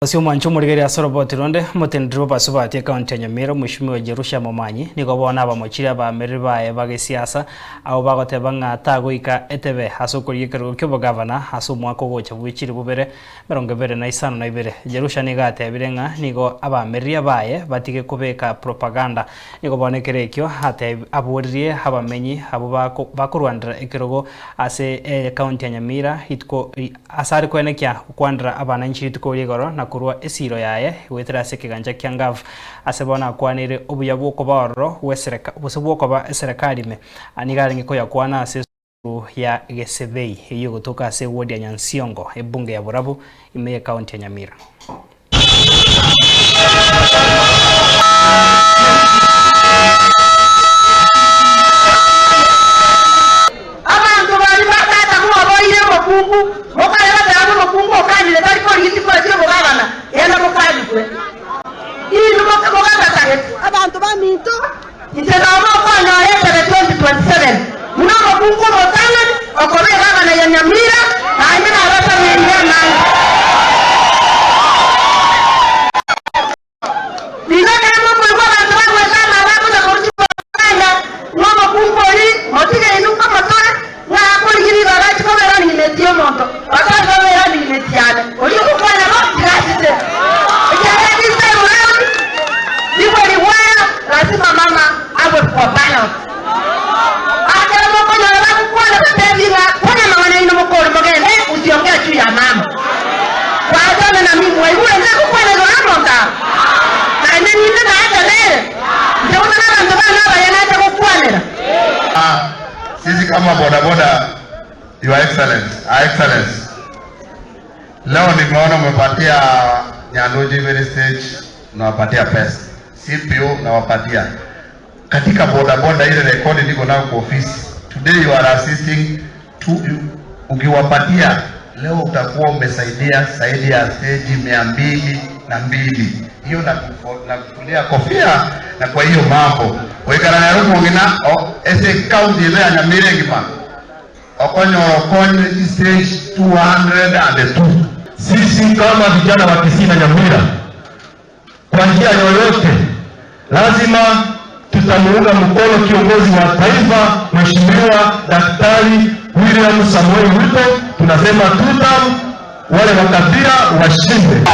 Ase omwancho omorigereria ase oroboti ronde, omoteneneri bw'abasubati ekaunti ya Nyamira, Omweshimiwa Jerusha Momanyi, nigo bono abamochirie abaamereri baye ba gesiasa abwo bagoteba ng'a tagoika etebe ase okorigia ekerogo ki'obogavana ase omwaka ogocha bwe chilifu bibere 2052. Jerusha nigo atebire ng'a nigo abaamereria baye batige kobeka propaganda. Nigo bono ekero ekio atebi aboririe abamenyi abwo bakorwanera ekerogo ase ekaunti ya Nyamira rituko Ase are koenekia gokwanera abananchi rituko ria igoro na korua esiiro yaye goetera ase ekegancha kia Ngav, ase bono akwaneire obuya bw'okoba ororo gw'esereka gose bw'okoba eserekari ime, nigo arenge koyakwana ase esukuru ya Gesebei eyio egotoka ase ewodi ya Nyansiongo, ebunge ya Borabu, ime y'ekaunti ya Nyamira. Abanto baria ba tata mwaboire omokungu, mokare bateba ng'a omokungu okanire tari korigia chikura chi'obogabana, genda mokabigwe. Inwe mogabatagete. Abanto baminto, inche noba okonyora etebe 2027 buna omokungu omotang'ani okoba egabana ya Nyamira, naende nabasabeire amange. Nigo ekero mokoigwa abanto bagwete amaabe akonya korwa chibanda, ng'a omokungu oria motige inwe nkomotore, ng'a akorigie ribaga achie koba eranimeti y'omonto, gose ache koba eranimeti yane, oria ogokwana bo tiga achiche. Ekiagera this time round, rigwe rigwaya, lazima mama agwe kwa ballot. Ekero mokonyora bagokwana batebi ng'a kwana amang'ana aino mokore mogende usiongee juu ya mama. Kwachana na mimi mwaigure ndagokwana igoro y'omonto aa? Naende ninde naeteneire inche gose nabanto bane abaya nacha gokwanera? Sisi kama bodaboda, Your Excellency, Her Excellency, leo nimeona umepatia Nyanduji very stage, unawapatia pesa CPO unawapatia katika bodaboda ile rekodi niko nayo kwa ofisi. Today you are assisting to, ukiwapatia leo utakuwa umesaidia zaidi ya stage 202. Hiyo nakufulia kofia na kwa hiyo mambo goikara nero omong'ina ase county ebe ya Nyamira engima okonyora okonyire chistage 202. Sisi kama vijana wa Kisii na Nyamira kwa njia yoyote lazima tutamuunga mkono kiongozi wa taifa Mheshimiwa Daktari William Samoei Ruto. Tunasema tutam, wale wa kabila washinde.